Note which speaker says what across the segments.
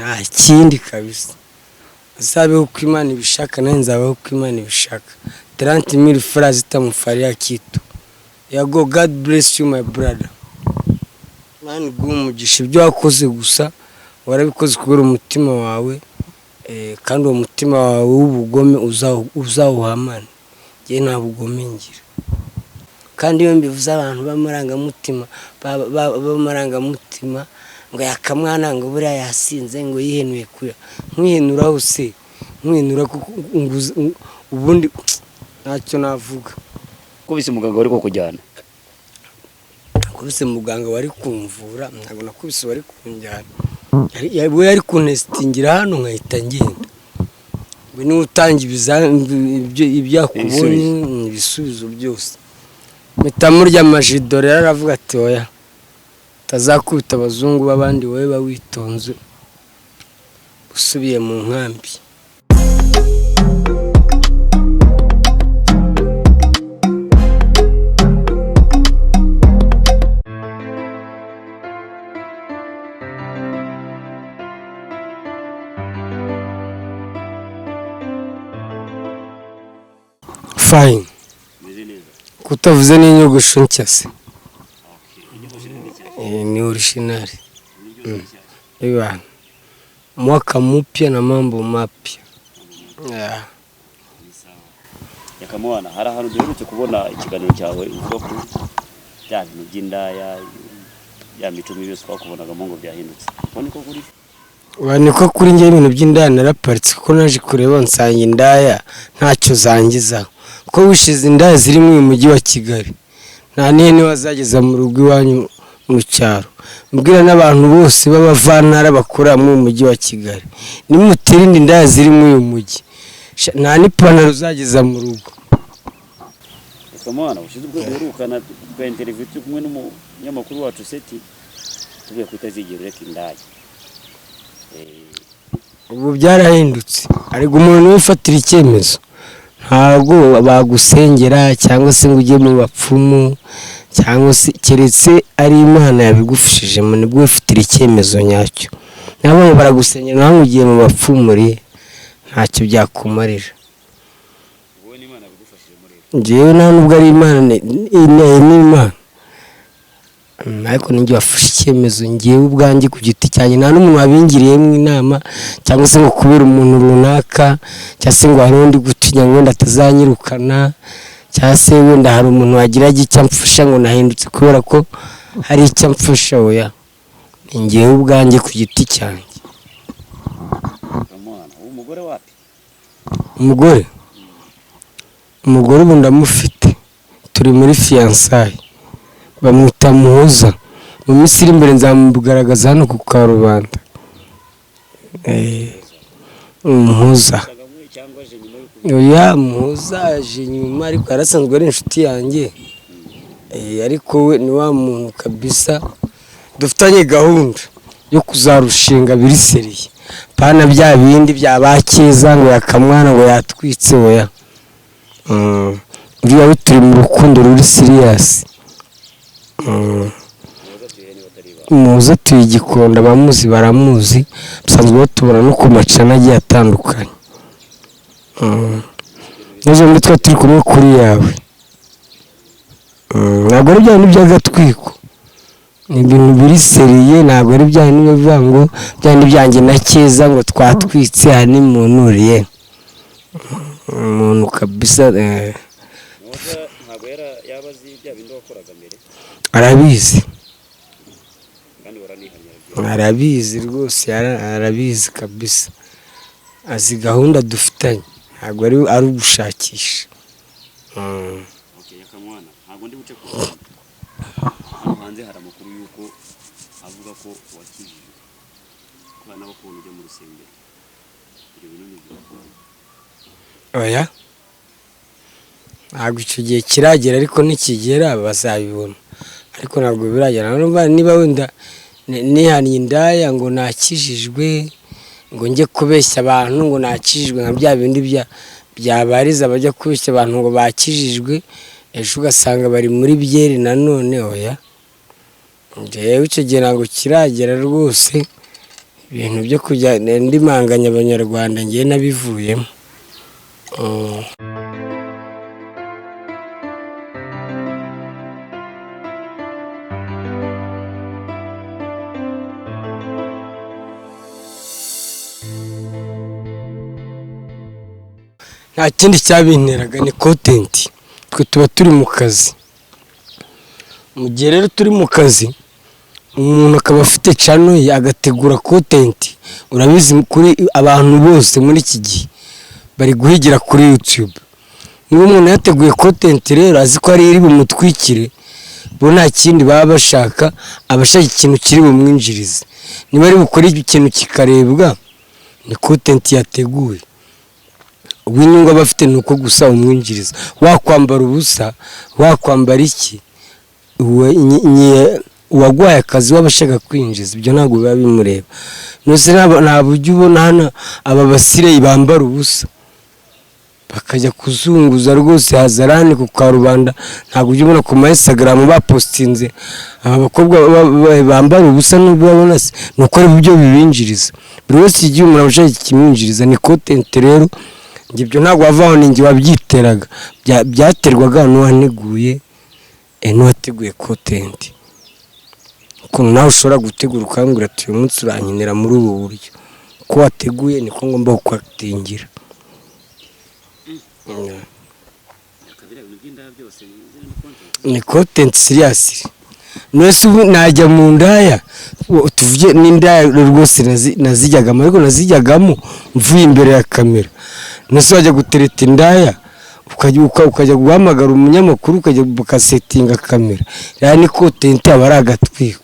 Speaker 1: Nta kindi kabisa. Azabeho uko Imana ibishaka, nanjye nzabaho uko Imana ibishaka. 30 mille francs zitamufariya kitu. Yago, God bless you, my brother. Imana iguhe umugisha. Ibyo wakoze gusa warabikoze kubera umutima wawe, kandi uwo mutima wawe w'ubugome uzawuhamane. Njye nta bugome ngira, kandi iyo mbivuze abantu b'amarangamutima ngo yakamwana, ngo buriya yasinze, ngo yihenuye kuya nkwihenuraho se, nkwihenura kuko ubundi ntacyo navuga.
Speaker 2: Kubise umuganga wari kukujyana?
Speaker 1: Nakubise muganga wari kumvura, ntabwo nakubise wari kunjyana. We yari kuntesitingira hano nkahita ngenda. We niwe utanga ibyo yakubonye, ibisubizo byose. Mpita murya amajido rero, aravuga ati: "Oya, utazakubita abazungu b'abandi, wowe ba witonze usubiye mu nkambi." Fine.
Speaker 2: Meze neza.
Speaker 1: Kutavuze n'inyogosho nshya se? Ni original. Ibana mwaka mpya na mambo mapya, yeah.
Speaker 2: Yakamwana, hari ahantu duherutse kubona ikiganiro cyawe uvuga ko bya bintu by'indaya, ya mico mibi yose twakubonagamo, ngo byahindutse. Uko niko kuri?
Speaker 1: Wa, niko kuri. Njye ibintu by'indaya naraparitse, kuko naje kureba nsanga indaya ntacyo zangizaho, kuko wishize indaya ziri muri uyu mujyi wa Kigali nta n'ihene wazageza mu rugo iwanyu mu cyaro. Mbwira n'abantu bose b'abavantara bakora muri uyu mujyi wa Kigali, nimutera indaya ziri muri uyu mujyi, nta n'ipantaro uzageza mu rugo.
Speaker 2: Yakamwana, ushize ubwo duherukana bwa interview turi kumwe n'umunyamakuru wacu Seti, tuvuye ko utazigera ureka indaya.
Speaker 1: Ubu byarahindutse, ariko umuntu niwe ufatira icyemezo. Ntabwo bagusengera cyangwa se ngo ujye mu bapfumu, cyangwa se keretse ari Imana yabigufashijemo, nibwo wifatira icyemezo nyacyo. Nabo baragusengera, nawe ugiye mu bapfumu re, ntacyo byakumarira.
Speaker 2: Wowe n'Imana yabigufashijemo rero?
Speaker 1: Njyewe nta nubwo ari Imana, ni Imana, ariko ninjye wafashe icyemezo, njyewe ubwanjye ku giti cyanjye. Nta n'umuntu wabingiriyemo inama, cyangwa se ngo kubera umuntu runaka, cyangwa se ngo hari undi gutinya ngo wenda atazanyirukana, cyangwa se wenda hari umuntu wagira icyo amfasha, ngo nahindutse kubera ko hari icyo amfasha. Oya, ni njyewe ubwanjye ku giti cyanjye.
Speaker 2: Yakamwana, ubu umugore wapi?
Speaker 1: Umugore ubu ndamufite, turi muri fiançailles, bamwita Muhoza. Mu minsi iri imbere nzamugaragaza hano ku karubanda. Muhoza.
Speaker 2: Cyangwa cyangwa aje nyuma y'uko?
Speaker 1: Oya, Muhoza aje nyuma, ariko yarasanzwe ari inshuti yanjye. Ariko we ni wa muntu kabisa dufitanye gahunda yo kuzarushinga biri sérieux, pana bya bindi bya ba Keza ngo yakamwana ngo yatwitse. Oya. Uriya we turi mu rukundo ruri serious.
Speaker 2: Muhoza tuye niba atari ibanga?
Speaker 1: Muhoza tuye Igikondo, abamuzi baramuzi, basanzwe batubona no ku macana agiye atandukanye. N'ejo bundi twari turi kumwe kuri yawe. Ntabwo ari bya bindi by'agatwiko, ni ibintu biri sérieux. Ntabwo ari bya bindi bivuga ngo bya bindi byanjye na Keza ngo twatwitse. Aha ni muntu uriye umuntu kabisa.
Speaker 2: Muhoza ntabwo yaba azi bya bindi wakoraga mbere?
Speaker 1: Arabizi.
Speaker 2: Kandi waranihanye, arabyumva?
Speaker 1: Arabizi rwose, arabizi kabisa, azi gahunda dufitanye, ntabwo ari ugushakisha.
Speaker 2: Okay, Yakamwana, ntabwo ndi buce ku ruhande. Hano hanze hari amakuru y'uko avuga ko wakijijwe, kubera n'abakubona ujya mu rusengero. Ibyo bintu ni byo?
Speaker 1: Oya, ntabwo icyo gihe kiragera, ariko nikigera bazabibona, ariko ntabwo biragera. Urumva niba wenda nihannye indaya ngo nakijijwe, ngo njye kubeshya abantu ngo nakijijwe, nka bya bindi byabariza bajya kubeshya abantu ngo bakijijwe, ejo ugasanga bari muri byeri nanone. Oya, njyewe icyo gihe ntabwo kiragera rwose. Ibintu byo kujya ndimanganya abanyarwanda ngiye nabivuyemo. Nta kindi cyabinteraga, ni content. Twe tuba turi mu kazi. Mu gihe rero turi mu kazi, umuntu akaba afite channel ye, agategura content. Urabizi, kuri abantu bose muri iki gihe bari guhigira kuri YouTube. Niba umuntu yateguye content rero azi ko ari iri bumutwikire, bo nta kindi baba bashaka, aba ashaka ikintu kiri bumwinjirize. Niba ari bukore ikintu kikarebwa, ni content yateguye. Ubwo inyungu aba afite ni uko gusa umwinjiriza. Wakwambara ubusa, wakwambara iki, uwaguhaye akazi waba ashaka kwinjiza, ibyo ntabwo biba bimureba. Nose ntabwo ujya ubona hano aba basireyi bambara ubusa bakajya kuzunguza rwose hazarani ku karubanda? Ntabwo ujya ubona ku ma Instagram bapostinze aba bakobwa bambara ubusa? Nubwo babona se ni uko ari byo bibinjiriza. Buri wese igihe umuntu aba ashaka ikimwinjiriza, ni content. Rero njye ibyo ntabwo wavaho, ni njye wabyiteraga. Byaterwaga n'uwaneguye, n'uwateguye content. Ukuntu nawe ushobora gutegura ukambwira ati: "Uyu munsi urankenera muri ubu buryo," uko wateguye niko ngomba kukwatingira.
Speaker 2: Biriya bintu by'indaya byose ziri ni content?
Speaker 1: Ni content, seriously. Nese ubu najya mu ndaya? Tuvuge n'indaya rwose nazijyagamo, ariko nazijyagamo mvuye imbere ya kamera. Nese wajya gutereta indaya ukajya guhamagara umunyamakuru, ukajya ugasetinga kamera? Rero ni content, aba ari agatwiko.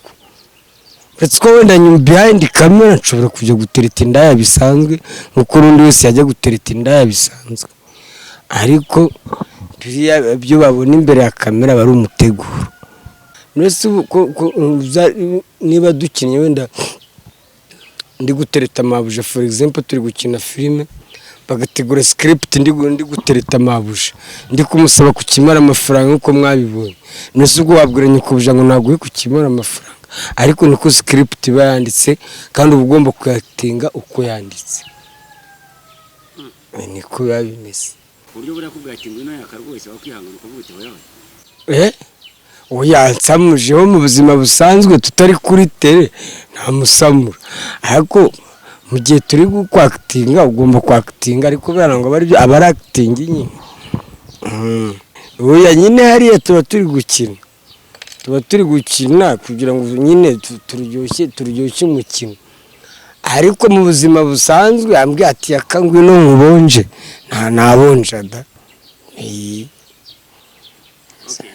Speaker 1: Uretse ko wenda nyuma behind camera nshobora kujya gutereta indaya bisanzwe, nk'uko n'undi wese yajya gutereta indaya bisanzwe, ariko biriya byo babona imbere ya kamera aba ari umuteguro. Mbese ubu niba dukinnye, wenda ndi gutereta mabuja, for example, turi gukina filime, bagategura script, ndi gutereta mabuja, ndi kumusaba kukimara amafaranga nk'uko mwabibonye, mbese ubwo wabwira nyikubuja ngo ntabwo uri kukimara amafaranga? Ariko niko script iba yanditse, kandi uba ugomba kuyatinga uko yanditse. Niko biba bimeze.
Speaker 2: Ku buryo buriya kubwira ati ngwino yaka rwose, wakwihangana ukavuga uti oya oya?
Speaker 1: Oya, nsamujeho mu buzima busanzwe tutari kuri tele ntamusamura, ariko mu gihe turi kwakitinga ugomba kwakitinga, ariko kubera ngo aba ari acting nyine. Oya nyine, hariya tuba turi gukina, tuba turi gukina kugira ngo nyine turyoshye umukino, ariko mu buzima busanzwe ambwiye ati: "Yaka, ngwino nkubonje," nta nabonja da.
Speaker 2: Okay,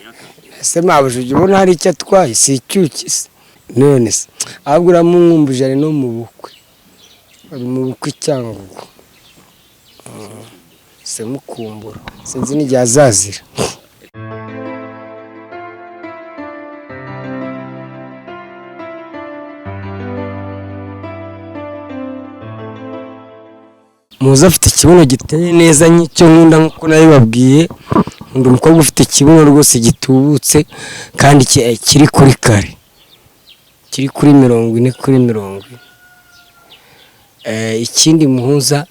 Speaker 2: yaka.
Speaker 1: Ese mabuja ujya ubona hari icyo atwaye? Si icyuki se? None se ahubwo uramunkumbuje, ari no mu bukwe, ari mu bukwe i Cyangugu. Se mukumbura, sinzi n'igihe azazira. Muzi afite ikibuno giteye neza nk'icyo nkunda, nk'uko nabibabwiye. Nkunda umukobwa ufite ikibuno rwose gitubutse kandi kiri kuri kare, kiri kuri 40 kuri 40. Ikindi muhuza,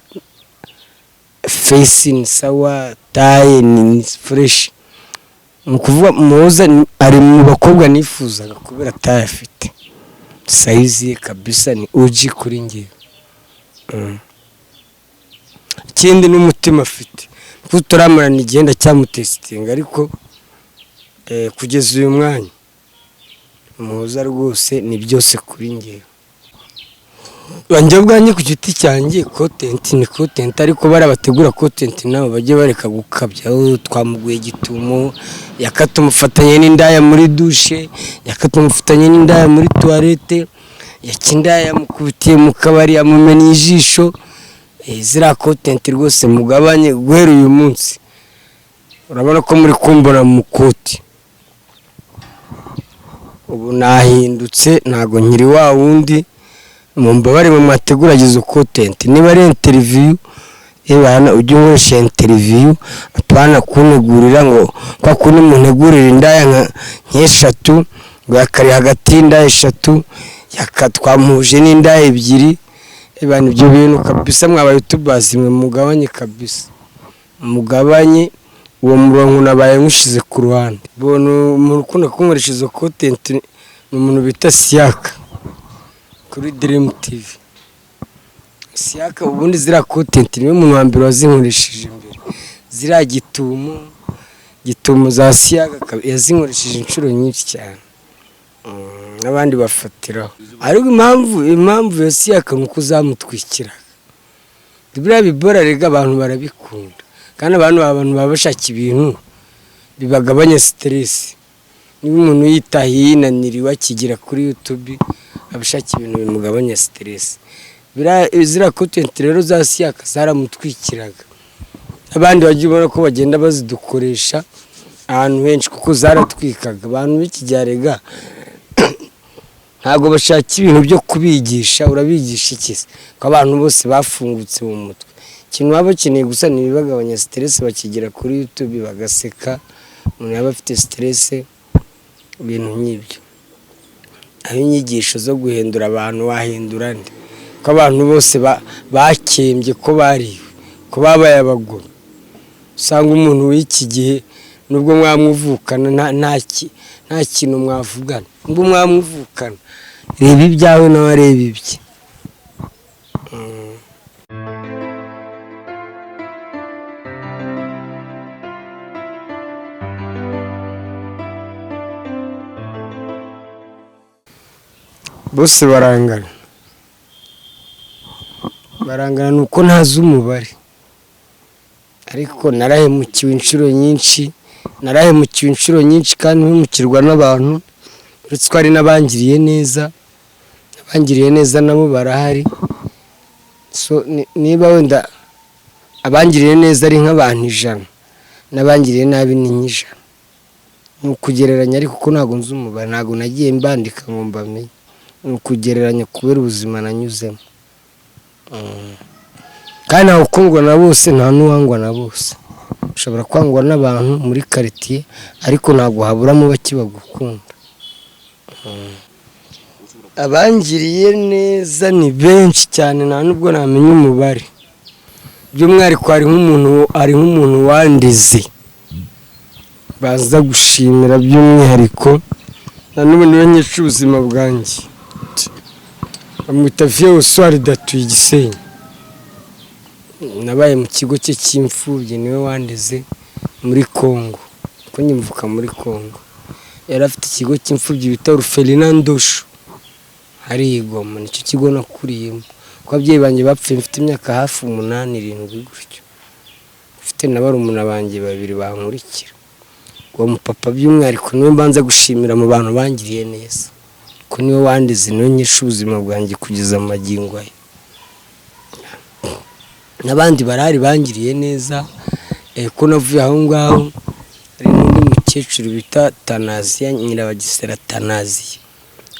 Speaker 1: face ni sawa, taille ni fresh. Ni ukuvuga muhuza ari mu bakobwa nifuzaga kubera taille afite, size ye kabisa ni uji kuri njyewe. Ikindi n'umutima afite, kuko turamarana igihe ndacyamutesitinga, ariko kugeza uyu mwanya muhuza rwose ni byose kuri njyewe. Njye ubwanjye ku giti cyanjye, content ni content, ariko bariya bategura content nabo bajye bareka gukabya. Oh, twamuguye gitumo, yakatumufatanye n'indaya muri douche, yakatumufatanye n'indaya muri toilette, yakindaya yamukubitiye mu kabari, yamumennye ijisho. Ziriya content rwose mugabanye. Guhera uyu munsi urabona ko muri kumbona mu koti, ubu nahindutse, ntabwo nkiri wa wundi. Mumbabare mu mwateguragiza izo content. Niba ari interview, ebana ujye unkoresha interview, apana kuntegurira ngo kwa kundi muntegurira indaya nk'eshatu, ngo yakari hagati y'indaya eshatu, yaka twamuhuje n'indaya ebyiri. Ibintu, ibyo bintu kabisa, mwa ba youtubers mwe, mugabanye kabisa, mugabanye uwo murongo. Nabaye nywushyize ku ruhande. Bona umuntu ukunda kunkoresha izo content ni umuntu bita Siyaka kuri Dream TV. Siyaka ubundi ziriya content niwe muntu wa mbere wazinkoresheje mbere. Ziriya gitumo gitumo za Siyaka yazinkoresheje inshuro nyinshi cyane, n'abandi bafatiraho. Ariko impamvu ya Siyaka ni uko zamutwikiraga. Biriya bibora rega abantu barabikunda, kandi abantu baba bashaka ibintu bibagabanya stress. Niba umuntu yitahiye yinaniriwe, akigira kuri YouTube, aba ashaka ibintu bimugabanya stress. Ziriya content rero za Siyaka zaramutwikiraga. Abandi bajya ubona ko bagenda bazidukoresha ahantu henshi kuko zaratwikaga. Abantu b'iki gihe rega ntabwo bashaka ibintu byo kubigisha. Urabigisha iki se ko abantu bose bafungutse mu mutwe? Ikintu baba bakeneye gusa ni ibibagabanya stress, bakigira kuri YouTube bagaseka. Umuntu yaba afite stress, ibintu nk'ibyo. Aho inyigisho zo guhindura abantu, wahindura nde ko abantu bose bakembye, ko bariwe, ko babaye abagome? Usanga umuntu w'iki gihe, nubwo mwamuvukana, nta kintu mwavugana. Nubwo mwamuvukana, reba ibyawe nawe areba ibye. Bose barangana, barangana. Ni uko ntazi umubare, ariko narahemukiwe inshuro nyinshi, narahemukiwe inshuro nyinshi, kandi mpemukirwa n'abantu, uretse ko hari n'abangiriye neza. Abangiriye neza nabo barahari. So niba wenda abangiriye neza ari nk'abantu 100, n'abangiriye nabi ni nk'ijana. Ni ukugereranya ariko, kuko ntabwo nzi umubare, ntabwo nagiye mbandika ngo mbamenye. Ni ukugereranya kubera ubuzima nanyuzemo. Kandi ntawe ukundwa na bose, nta n'uwangwa na bose. Ushobora kwangwa n'abantu muri karitsiye, ariko ntabwo haburamo bake bagukunda. Abangiriye neza ni benshi cyane, nta nubwo namenya umubare. By'umwihariko hari nk'umuntu wandize baza gushimira by'umwihariko, na n'ubu niwe nkesha ubuzima bwanjye. Bamwita Vieux Oswald atuye Igisenyi. Nabaye mu kigo cye cy'imfubyi, niwe wandeze muri Congo, kuko njye mvuka muri Congo. Yari afite ikigo cy'imfubyi bita Orphelinat Ndosho hariya i Goma, nicyo kigo nakuriyemo, kuko ababyeyi banjye bapfuye mfite imyaka hafi 8, 7 gutyo, mfite na barumuna banjye babiri bankurikira. Uwo mupapa by'umwihariko niwe mbanza gushimira mu bantu bangiriye neza, ko niwe wandeze, niwe nkesha ubuzima bwanjye kugeza mu magingo aya. N'abandi barahari bangiriye neza, ko navuye aho ngaho. Hari n'undi mukecuru bita Tanaziya, Nyirabagisera Tanaziya,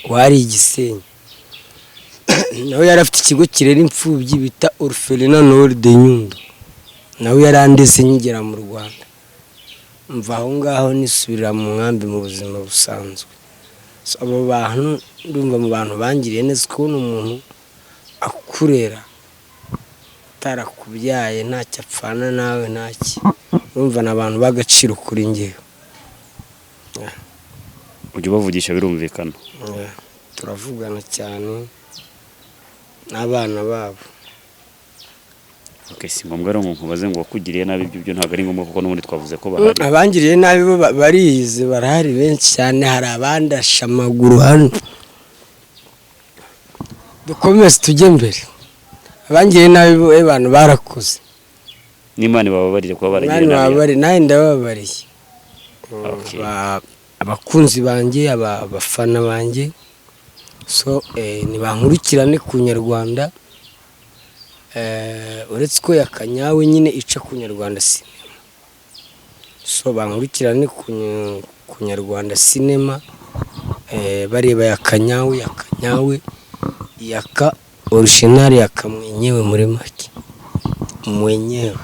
Speaker 1: wari Igisenyi, nawe yari afite ikigo kirera imfubyi bita Orphelinat Noel de Nyundo. Nawe yarandeze nkigera mu Rwanda. Mva aho ngaho nisubirira mu nkambi mu buzima busanzwe. So, abo bantu ndumva mu bantu bangiriye neza. Kubona umuntu akurera atarakubyaye, ntacyo apfana nawe, ntacyo, urumva ni abantu b'agaciro kuri njyewe.
Speaker 2: Ujya ubavugisha, birumvikana.
Speaker 1: Yeah, turavugana cyane n'abana babo.
Speaker 2: Okay, si ngombwa rero ngo nkubaze ngo wakugiriye nabi, ibyo byo ntabwo ari ngombwa kuko n'ubundi twavuze ko bahari.
Speaker 1: Abangiriye nabi bo barize, barahari benshi cyane. Hari abandashe amaguru hano. Dukomeze tujye mbere. Abangiriye nabi bo, abantu barakoze.
Speaker 2: N'Imana ibababarire kuba baragiye
Speaker 1: Imana
Speaker 2: nabi.
Speaker 1: ibababare, nanjye ndabababariye. Abakunzi banjye, abafana banjye, so nibankurikirane ku Nyarwanda, uretse ko yakanyawe nyine ica ku Nyarwanda Sinema. So bankurikirane ku Nyarwanda Sinema, bareba Yakanyawe, Yakanyawe, Yaka original, Yaka mwenyewe, muri make mwenyewe.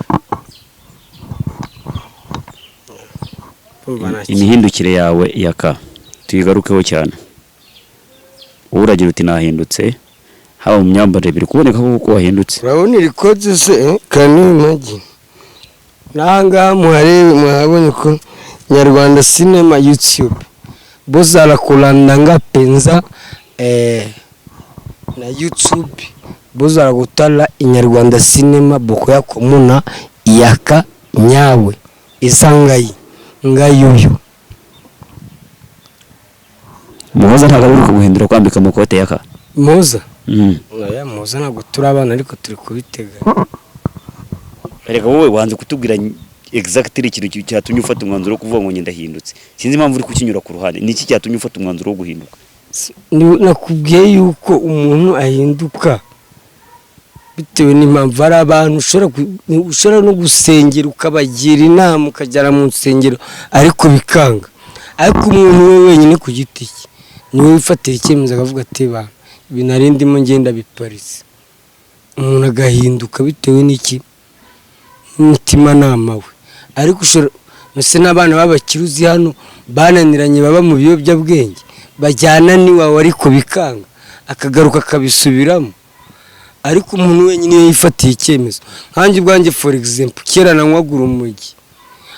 Speaker 1: Urumva nta kintu.
Speaker 2: Imihindukire yawe, Yaka, tuyigarukeho cyane. Wowe uragira uti nahindutse. Haba mu myambarire, biri kuboneka ko wahindutse.
Speaker 1: Urabona iri kote se, kanimagi n'ahangaha muharebe, muhabonye ko Nyarwanda Cinema YouTube bozala kolanda nga mpenza na YouTube, bozala kotala Inyarwanda Cinema, bokoya komona Yaka nyawe eza ngai, ngai oyo.
Speaker 2: Muhoza ntabwo ari kuguhindura kwambika amakote Yaka?
Speaker 1: Muhoza? Oya, Muhoza ntabwo turi abana, ariko turi kubiteganya.
Speaker 2: Reka, wowe wanze kutubwira exactly ikintu cyatumye ufata umwanzuro wo kuvuga ngo njye ndahindutse. Sinzi impamvu uri kukinyura ku ruhande. Ni iki cyatumye ufata umwanzuro wo guhinduka?
Speaker 1: Nakubwiye yuko umuntu ahinduka bitewe n'impamvu. Hari abantu ushobora no gusengera, ukabagira inama, ukajyana mu nsengero, ariko bikanga. Ariko umuntu we wenyine ku giti cye niwe wifatira icyemezo, akavuga ati: "Ba ibi nari ndimo ngenda biparitse." Umuntu agahinduka bitewe n'iki? N'umutimanama we. Ariko ushobora mbese n'abana b'abakire uzi hano bananiranye, baba mu biyobyabwenge, bajyana n'iwawe, ariko bikanga, akagaruka akabisubiramo. Ariko umuntu wenyine iyo yifatiye icyemezo, nkanjye ubwanjye, for example, kera nanywaga urumogi,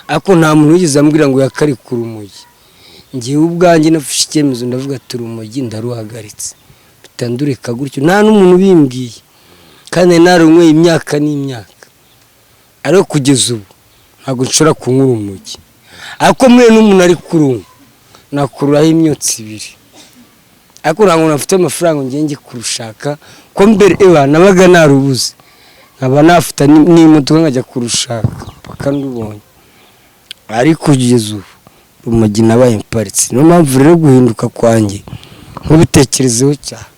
Speaker 1: ariko nta muntu wigeze ambwira ngo yakarike urumogi. Ngewe ubwanjye nafashe icyemezo, ndavuga ati: "Urumogi ndaruhagaritse." Bitandureka gutyo, nta n'umuntu ubimbwiye, kandi narunyweye imyaka n'imyaka. Ariko kugeza ubu ntabwo nshobora kunywa urumogi. Ariko mwe n'umuntu ari kurunywa, nakururaho imyotsi ibiri. Ariko ntabwo nafite amafaranga ngo njye kurushaka, ko mbere eba nabaga narubuze, nkaba nafata n'imodoka nkajya kurushaka paka ndubonye. Ariko kugeza ubu urumogi nabaye mparitse. Niyo mpamvu rero guhinduka kwanjye ntubitekerezeho cyane,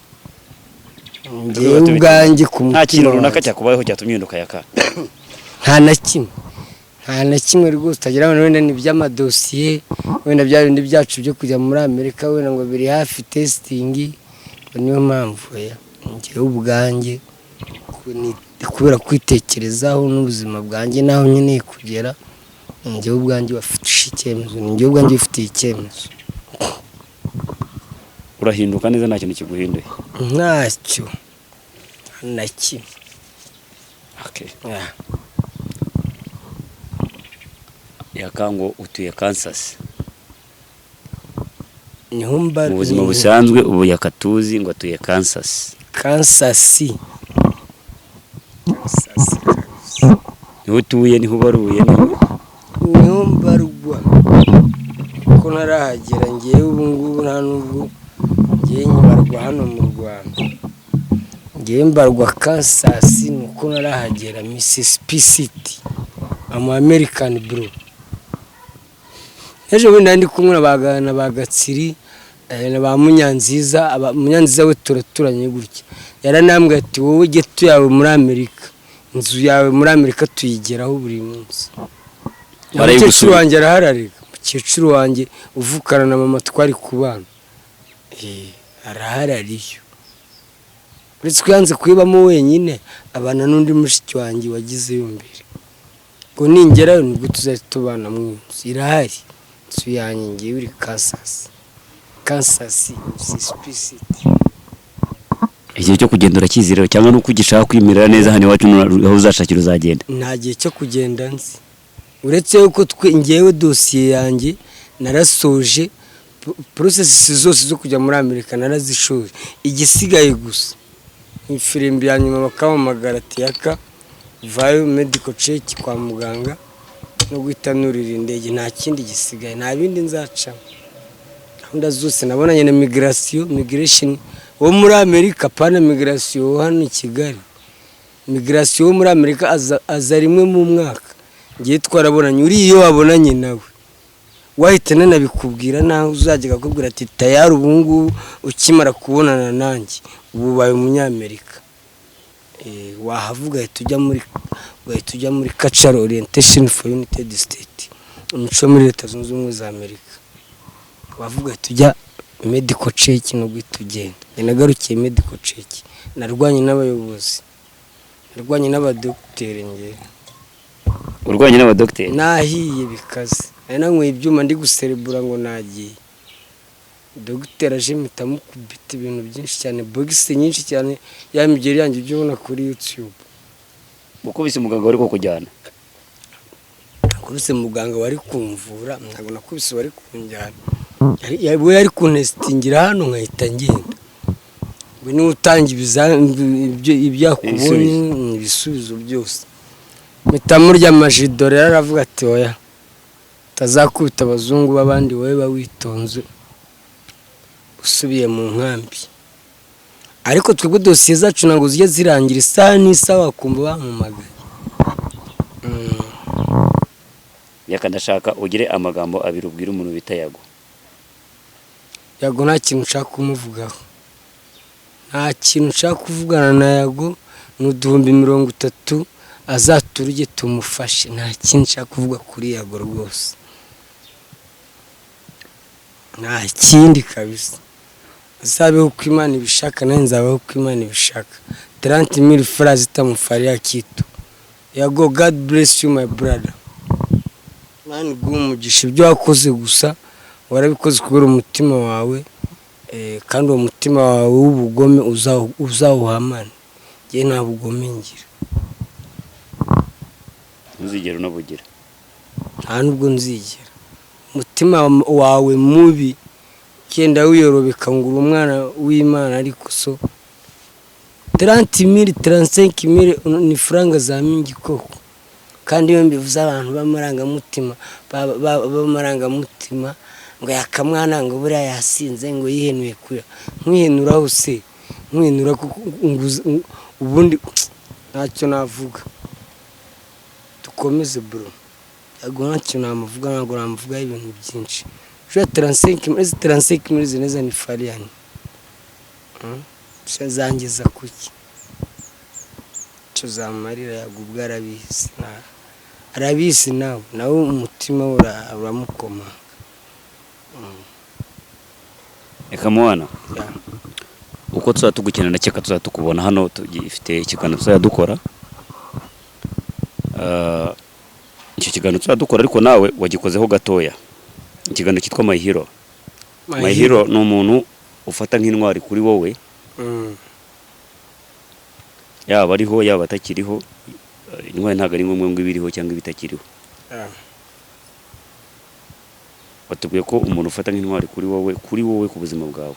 Speaker 1: njyewe ubwanjye ku
Speaker 2: Nta kintu
Speaker 1: mutima
Speaker 2: runaka
Speaker 1: wanjye.
Speaker 2: cyakubayeho cyatumye uhinduka, Yaka?
Speaker 1: Nta na kimwe, nta na kimwe rwose. Utagira ngo wenda ni iby'amadosiye, wenda bya bindi byacu byo kujya muri Amerika, wenda ngo biri hafi testing, ngo niyo mpamvu. Oya, njyewe ubwanjye kubera kwitekerezaho n'ubuzima bwanjye n'aho nkeneye kugera, njyewe ubwanjye wafashe icyemezo, ni njyewe ubwanjye wifitiye icyemezo.
Speaker 2: Urahinduka neza, nta kintu kiguhinduye?
Speaker 1: Ntacyo, nta na kimwe.
Speaker 2: Okay.
Speaker 1: Yeah.
Speaker 2: Yaka, ngo utuye Kansas?
Speaker 1: Niho mba.
Speaker 2: Mu buzima busanzwe ubu Yaka tuzi ngo atuye Kansas.
Speaker 1: Kansas. Kansas.
Speaker 2: Niho utuye, niho ubaruye, niho?
Speaker 1: Niho mbarwa, kuko ntarahagera ngewe ubu ngubu. Nta nubwo ngewe nyibarwa hano mu Rwanda, ngewe mbarwa Kansas, ni uko ntarahagera. Mississippi City. Am American, bro. Ejo bundi nari ndi kumwe na ba Gatsiri, na ba Munyanziza. Munyanziza we turaturanye gutya, yaranambwiye ati: "Wowe ghetto yawe muri Amerika, inzu yawe muri Amerika tuyigeraho buri munsi." Na
Speaker 2: Barayigusuye.
Speaker 1: mukecuru wanjye arahararika, mukecuru wanjye uvukana na mama twari kubana. Arahari, ariyo, uretse ko yanze kuyibamo wenyine, abana n'undi mushiki wanjye wagizeyo mbere. Ngo ningerayo nibwo tuzahita tubana mu nzu. Irahari inzu yanjye ngewe, iri Kansas, Kansas, Mississippi City.
Speaker 2: Igihe cyo kugenda urakizi rero, cyangwa nuko ugishaka kwimerera neza hano iwacu, aho uzashakira uzagenda?
Speaker 1: Nta gihe cyo kugenda nzi, uretse yuko twe ngewe dosiye yanjye narasoje, process zose zo kujya muri Amerika narazishoje. Igisigaye gusa ni ifirimbi ya nyuma, bakampamagara ati: "Yaka, vayo medical check kwa muganga," no guhita nurira indege. Nta kindi gisigaye, nta bindi nzacamo. Gahunda zose nabonanye na migration, migration wo muri Amerika, pana migration wo hano i Kigali. Migration wo muri Amerika aza rimwe mu mwaka. Ngiye twarabonanye, uriya iyo wabonanye nawe wahita nanabikubwira, naho uzajya akakubwira ati: "Tayari ubu ngubu ukimara kubonana nanjye ubu ubaye umunyamerika." Wahavuga ugahita ujya muri cultural orientation for United States, umuco muri Leta Zunze Ubumwe za Amerika. Wavuga ugahita ujya medical check no guhita ugenda. Njye nagarukiye medical check, narwanye n'abayobozi, narwanye n'abadogiteri njye.
Speaker 2: Urwanye n'abadogiteri?
Speaker 1: Nahiye bikaze, nari nanyweye ibyuma, ndi guserebura ngo nagiye. Dogiteri aje mpita mukubita ibintu byinshi cyane, bogisi nyinshi cyane, ya migeri yanjye ujya ubona kuri YouTube.
Speaker 2: Gukubise umuganga wari kukujyana?
Speaker 1: Nakubise muganga wari kumvura, ntabwo nakubise wari kunjyana. We yari kuntesitingira hano nkahita ngenda. We niwe utanga ibyo yakubonye, ibisubizo byose. Mpita murya amajido rero, aravuga ati: "Oya, utazakubita abazungu b'abandi, wowe ba witonze usubiye mu nkambi." Ariko twebwe dosiye zacu ntabwo zijya zirangira, isaha n'isaha wakumva bampamagaye.
Speaker 2: Yaka, ndashaka ugire amagambo abiri ubwira umuntu bita Yago.
Speaker 1: Yago nta kintu nshaka kumuvugaho, nta kintu nshaka kuvugana na Yago. Ni 30,000 azaturye tumufashe. Nta kintu nshaka kuvuga kuri Yago rwose, nta kindi kabisa. Azabeho uko Imana ibishaka, nanjye nzabaho uko Imana ibishaka. 30 000 francs zitamufariya kitu. Yago, God bless you, my brother. Imana iguhe umugisha. Ibyo wakoze gusa warabikoze kubera umutima wawe, kandi uwo mutima wawe w'ubugome uzawuhamane. Njye nta bugome ngira.
Speaker 2: Ntuzigere unabugira.
Speaker 1: Nta nubwo nzigera. Umutima wawe mubi genda wiyorobeka ngo uri umwana w'Imana, ariko so 30 000, 35 000 ni faranga za mingi koko. Kandi iyo mbivuze abantu b'amarangamutima b'amarangamutima ngo yakamwana, ngo buriya yasinze, ngo yihenuye kuya nkwihenuraho se, nkwihenura kuko ubundi ntacyo navuga. Dukomeze, bro. Ntabwo ntacyo namuvuga, ntabwo namuvugaho ibintu byinshi. Jua 35, izi 35 000 zinaweza nifariani zangeza kuki? Icyo zamarira Yago ubwo arabizi, arabizi nawe umutima we uramukomanga.
Speaker 2: Reka mwana,
Speaker 1: Yeah.
Speaker 2: uko tuzajya tugukina, ndakeka tuzajya tukubona hano tugifite ikiganiro tuzajya dukora. Icyo kiganiro tuzajya dukora, ariko nawe wagikozeho gatoya, ikiganiro cyitwa My Hero. My Hero ni umuntu ufata nk'intwari kuri wowe, yaba ariho, yaba atakiriho. Intwari ntabwo ari ngombwa ngo ibe iriho cyangwa ibe itakiriho. Watubwiye ko umuntu ufata nk'intwari kuri wowe ku buzima bwawe,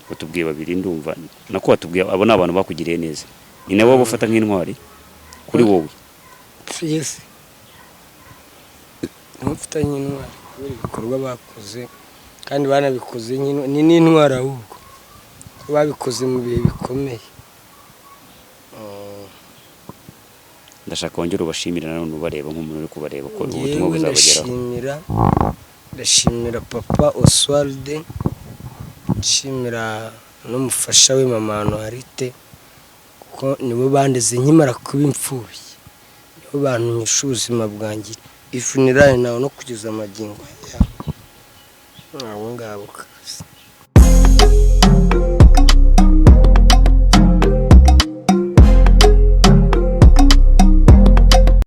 Speaker 2: watubwiye babiri, ndumva nako watubwiye abo ni abantu bakugiriye neza. Ni nawe waba ufata nk'intwari kuri wowe?
Speaker 1: Yes, mufitanye intwari kubera ibikorwa bakoze, kandi banabikoze ni n'intwari ahubwo ko babikoze mu bihe bikomeye.
Speaker 2: Ndashaka wongere ubashimire nanone ubareba nk'umuntu uri kubareba, ko ubutumwa
Speaker 1: Njyewe
Speaker 2: buzabageraho.
Speaker 1: Ndashimira papa Oswald, nshimira n'umufasha we mama Anuarite, kuko nibo bandeze nkimara kuba imfubyi, nibo bantu nkesha ubuzima bwanjye ifunirane nawe no kugeza amagingo aya, abo ngabo kabisa.